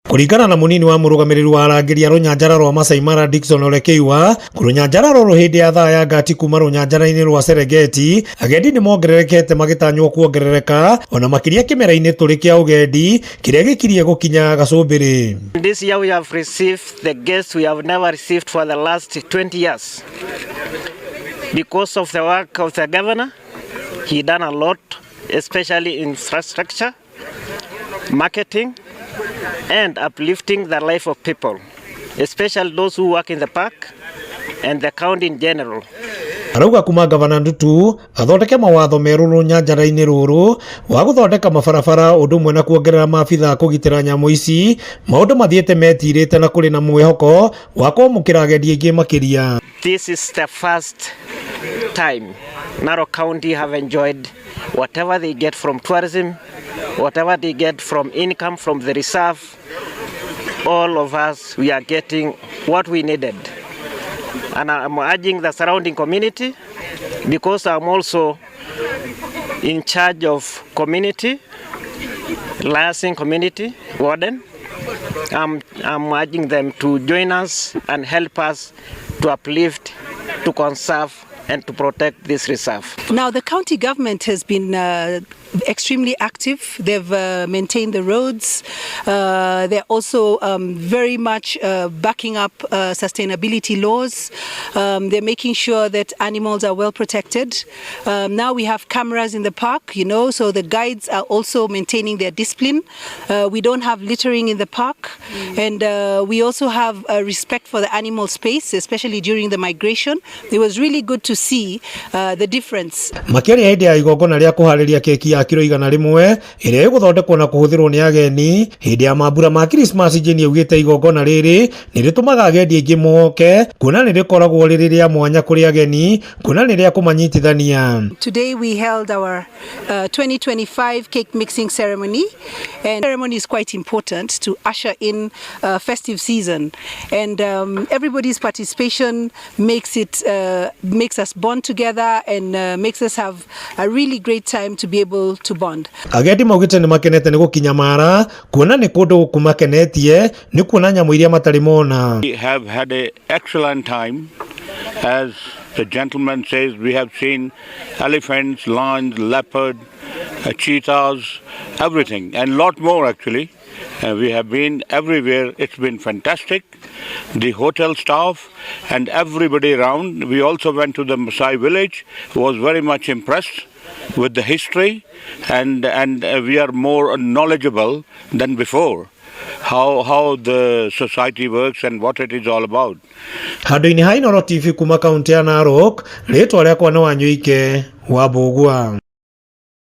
Kũringana na mũnini wa mũrũgamĩrĩri wa arangĩri a rũnyanjara rwa Masai Mara, Dickson Olekeiwa, rũnyanjara rũrũ hĩndĩ ya thaa ya ngati kuma rũnyanjara-inĩ rwa Serengeti, agendi nĩ mongererekete magĩtanywo kuongerereka ona makĩria kĩmera-inĩ tũrĩ kĩa ũgendi kĩrĩa gĩkirie gũkinya gacũmbĩrĩ. This year we have received the guests we have never received for the last 20 years. Because of the work of the governor, he done a lot, especially infrastructure, marketing, and uplifting the life of people, especially those who work in the park and the county in general. Arauga kuma gavana Ndutu athondeke mawatho merũ rũnyanjara-inĩ rũrũ wa gũthondeka mabarabara ũndũ ũmwe na kuongerera maabitha kũgitĩra nyamũ ici, maũndũ mathiĩte metirĩte na kũrĩ na mwĩhoko wa kwamũkĩra agendi aingĩ makĩria. This is the first time Narok County have enjoyed whatever they get from tourism, whatever they get from income from the reserve. All of us, we are getting what we needed. And I'm urging the surrounding community, because I'm also in charge of community, liaising community warden. I'm urging them to join us and help us to uplift, to conserve, and to protect this reserve. Now, the county government has been extremely active. They've maintained the roads. They're also very much backing up sustainability laws. They're making sure that animals are well protected. Now we have cameras in the park, so the guides are also maintaining their discipline. We don't have littering in the park. And we also have respect for the animal space, especially during the migration. It was really good to see the difference. Makĩaria hĩndĩ ya igongona rĩa kũharĩria keki ya kiro 100 ĩrĩa ĩgũthondekwo na kũhũthĩrwo nĩ ageni hĩndĩ ya mambura ma Krismasi, Jane augĩte igongona rĩrĩ nĩ rĩtũmaga agendi aingĩ moke kuona nĩ rĩkoragwo rĩrĩ rĩa mwanya kũrĩ ageni kuona nĩ rĩa kũmanyitithania. Today we held our 2025 cake mixing ceremony, and ceremony is quite important to usher in festive season, and everybody's participation makes us bond together and makes us have a really great time to be able to bond. Agendi maugĩte nĩ makenete nĩ gũkinya Mara kuona nĩ kũndũ kũmakenetie nĩ kuona nyamũ iria matarĩ mona. We have had an excellent time. As the gentleman says, we have seen elephants, lions, leopard, cheetahs, everything, and lot more actually. We have been everywhere. It's been fantastic. The hotel staff and everybody around. We also went to the Maasai village. Was very much impressed with the history, and we are more knowledgeable than before how the society works and what it is all about. Handũ-inĩ ha Inooro TV kuma kaunti ya Narok, rĩtwa rĩakwa nĩ Wanyuike wa Mbũgua.